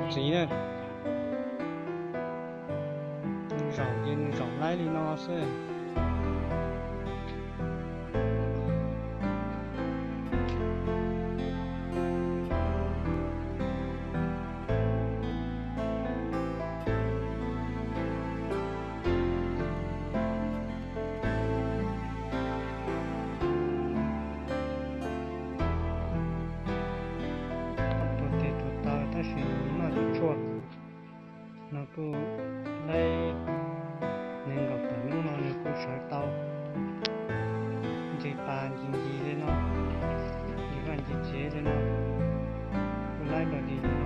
Txiv na, zaum ces nws zaum laib li no xwb. Rau tes rau taw tab sis nws noj tsis tshua. No kuj laib nees nkaum tawm hnub no nws kuj sawv tau ntsis pas ntsis ncig li no, ntsis vaj ntsis tsev li no, kuj laib npaum li no.